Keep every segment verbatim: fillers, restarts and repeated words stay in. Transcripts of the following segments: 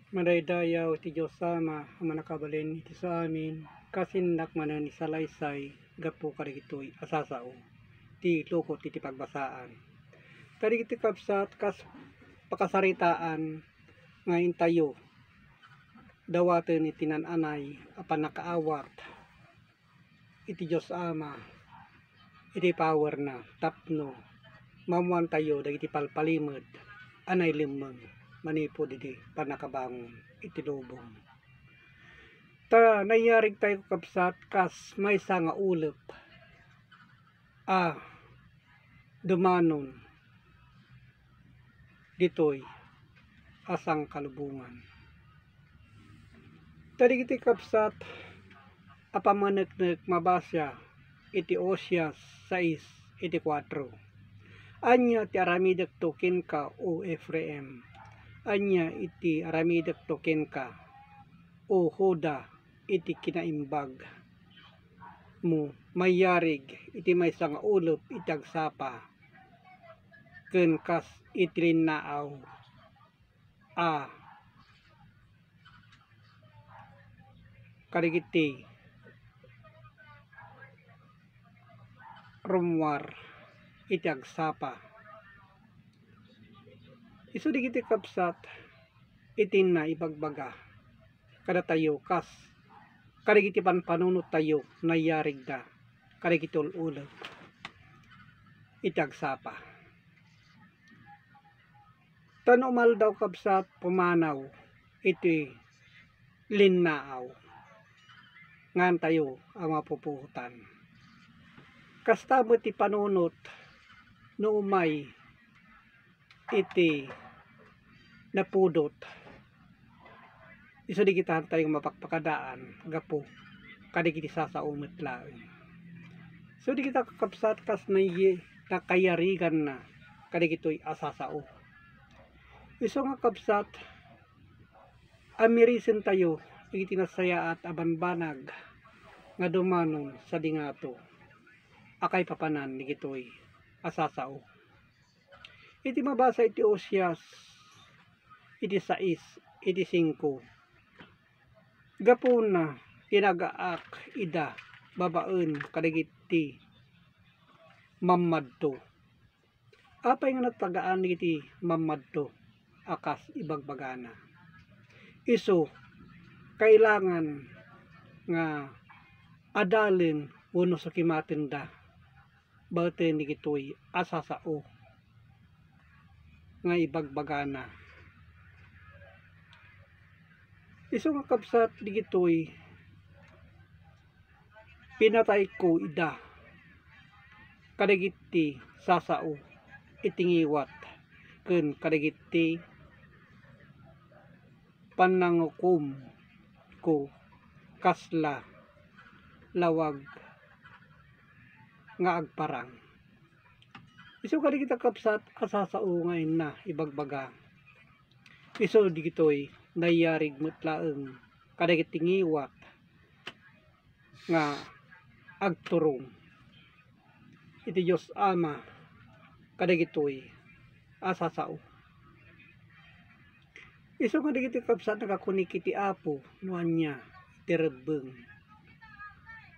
Madaydayaw ti Dios Ama a mannakabalin iti amin, kas innak manen isalaysay gapu kadagitoy a sasao ti lukot iti pagbasaan. Kadagiti kabsat, kas pakasaritaan nga intayo dawaten iti nan-anay a pannakaawat iti Dios Ama, iti powerna, tapno maammoantayo dagiti palpalimed a nailemmeng manipud iti pannakabangon iti lubong. Ta nayarig tayo, kakabsat, kas maysa nga ulep a dumanon ditoy a sangkalubongan. Ta dagiti kabsat a pammaneknek mabasa iti Oseas sais iti kuatro. Ania ti aramidekto kenka, O Efraim? Ania iti aramidekto kenka, O Juda, iti kinaimbag mo? Mayarig iti maysa nga ulep iti agsapa ken kas iti linnaaw a kadagiti rummuar iti agsapa. Isu dagiti kabsat iti naibagbaga kadatayo kas kadagiti panpanunottayo nayarigda kadagiti ul-ulep iti agsapa. Ta no umaldaw, kabsat, pumanaw iti linnaaw, ngaantayo a mapupuotan. Kasta met ti panunot no umay iti napudot. Isu dagiti haantayo nga mapakpakadaan gapu kadagiti sasao met laeng. So dagita, kakabsat, kas naye-, nakayariganna kadagitoy a sasao. Isu nga, kabsat, amirisentayo iti nasayaat a banbanag nga dumanon sadi ngato a kaipapanan dagitoy a sasao. Iti mabasa iti Oseas iti sais, iti singko, gapuna tinagaak ida babaen kadagiti mammadto. Apay nga natagaan dagiti mammadto a kas ibagbagana? Isu, kailangan nga adalen wenno sakimatenda baeten dagitoy a sasao nga ibagbagana. Isu nga, kabsat, dagitoy, pinatayko ida kadagiti sasao iti ngiwat ken kadagiti pannangukomko kasla lawag nga agparang. Isu kadagita, kabsat, a sasao nga inna ibagbaga. Isu dagitoy nayarig met laeng kadagiti ngiwat nga agturong iti Dios Ama kadagitoy a sasao. Isu nga dagiti kabsat, nakakunik iti Apo no ania ti rebbeng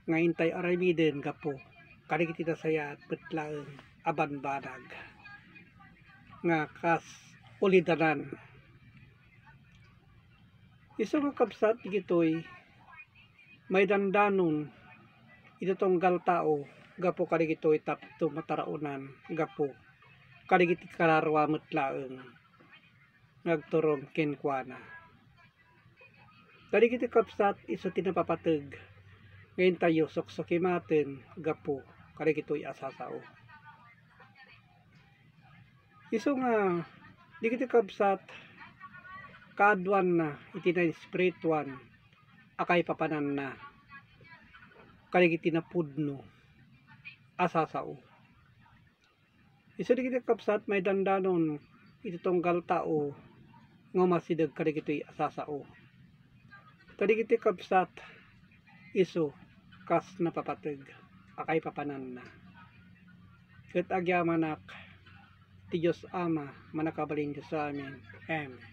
nga intay aramiden gapu kadagiti nasayaat met laeng a banbanag nga kas ulidanan. Isu nga, kabsat, dagitoy maidandanon iti tunggal tao gapu kadagitoy tapno mataraonan gapu kadagiti kararua met laeng nga agturong kenkuana. Kadagiti, kabsat, isu ti napapateg nga intayo suksukimaten gapu kadagitoy a sasao. Isu nga dagiti, kabsat, kaaduanna iti naespirituan a kaipapananna kadagiti napudno a sasao. Isu dagiti, kabsat, maidandanon iti tunggal tao nga umasideg kadagitoy a sasao. Kadagiti, kabsat, isu kas napapateg a kaipapananna. Ket agyamanak ti Dios Ama, mannakabalin Dios amin. Amen.